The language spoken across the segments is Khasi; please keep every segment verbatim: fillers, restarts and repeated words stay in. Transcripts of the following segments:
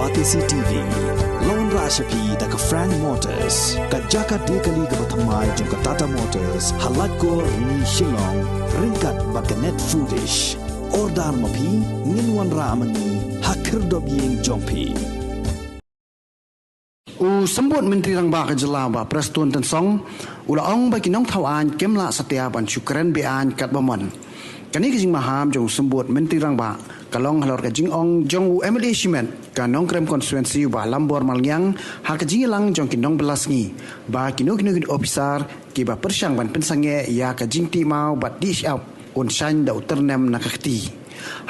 Batesi T V la wanrah sha phi da ka Frank Motors, ka jaka die kali kaba thymmai jong ka Tata Motors, ha Laitkor, Rni, Shillong, ryngkat bad ka Net Foodish. Order ma phi, ngin wanrah ma ngi ha khyrdop ïing jong phi. U Symbud Myntri Rangbah ka jylla, Bah Prestone Tynsong, u la ong ba ki nongthaw aiñ kim lah satia ban shu kren be-aiñ katba mon. Kane ka jingmaham jong u Symbud Myntri Rangbah ka long halor ka jingong jong u M L A shimet ka Nongkrem Constituency, u Bah Lambor Malngiang, ha ka jingïalang jong ki nongbylla sngi ba kino kino ki ophisar kiba pyrshang ban pynsangeh ïa ka jingtih maw bad dih shyiap un shaiñ da u tyrnem na ka kti.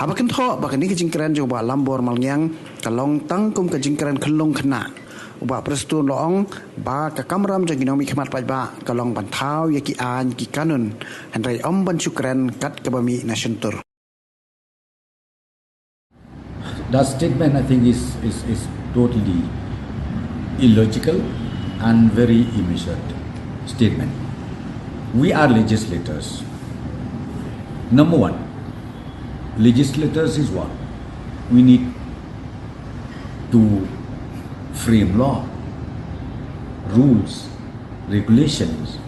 Haba kynthoh ba kane ka jingkren jong u Bah Lambor Malngiang ka long tang kum ka jingkren khyllung khynnah, u Bah Prestone u la ong ba ka kamram jong ki nongmihkhmat paidbah ka long ban thaw ïa ki aiñ ki kanun, hynrei ym ban shu kren kat kaba mih na shyntur. That statement, I think, is, is, is totally illogical and very immature statement. We are legislators. Number one, legislators is what? We need to frame law, rules, regulations.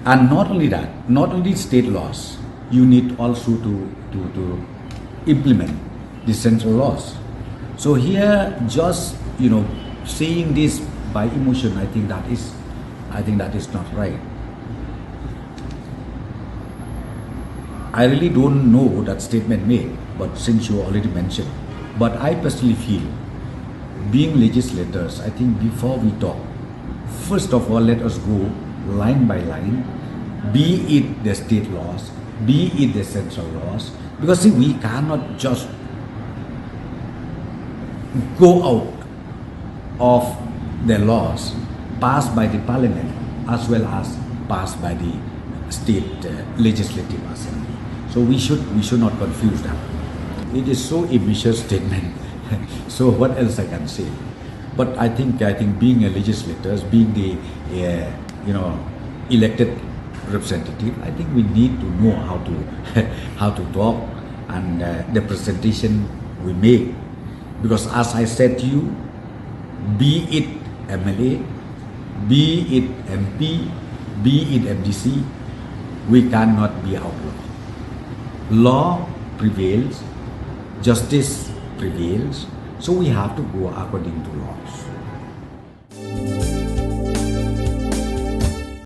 And not only that, not only state laws, you need also to, to, to implement the central laws. So here, just, you know, saying this by emotion, I think that is, I think that is not right. I really don't know that statement made, but since you already mentioned, but I personally feel, being legislators, I think before we talk, first of all, let us go line by line, be it the state laws, be it the central laws, because see, we cannot just go out of the laws passed by the parliament as well as passed by the state uh, legislative assembly. So we should, we should not confuse that. It is so immature statement. So what else I can say? But I think, I think being a legislator, being the uh, you know, elected representative, I think we need to know how to how to talk and uh, the presentation we make. Because as I said to you, be it M L A, be it M P, be it M D C, we cannot be outlaw. Law prevails, justice prevails, so we have to go according to laws.